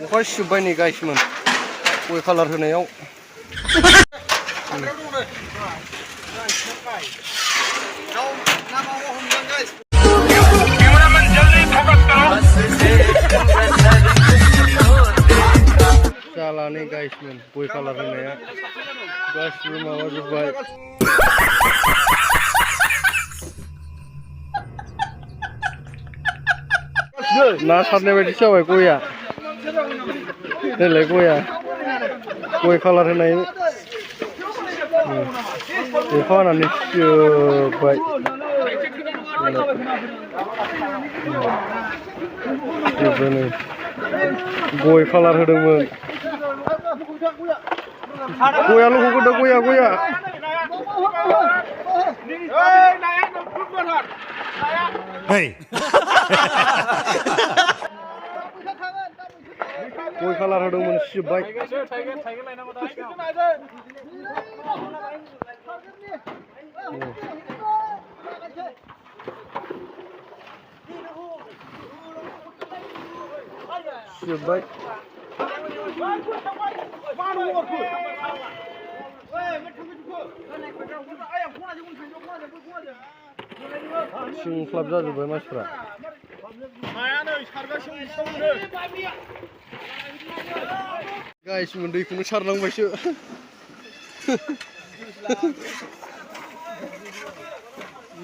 अखा सिजोब्बाय नै गाइसमोन गय कालार होनायाव जालानै गाइसमोन गय कालार होनाया गासिबो माबाजोब्बाय ना सारनाय बायदि जाबाय गया देलाय गया गय कालार होनाय अखा हानानै सिजोब्बाय गय कालार होदोंमोन गया ल'खौदो गया गय कालार होदोंमोन सिजोब्बाय सिजोब्बाय सिंख्लाब जाजोब्बाय मानसिफ्रा गाइसमोन दैखौनो सारनांबायसो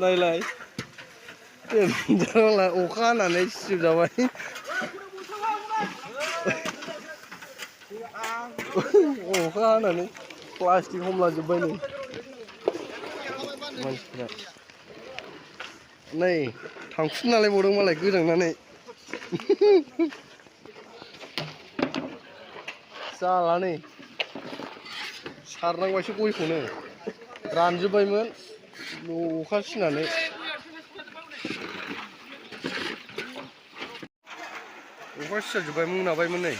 नायलाय अखा हानानै सिजोबजाबाय अखा हानानै प्लास्टिक हमलाजोब्बाय नै मानसिफ्रा नै थांफिननालाय बावदों मालाय गोजांनानै जाला नै सारनांबायसो गयखौनो रानजोब्बायमोन अखा सिनानै अखा सिजाजोब्बाय मोनाबायमोन नै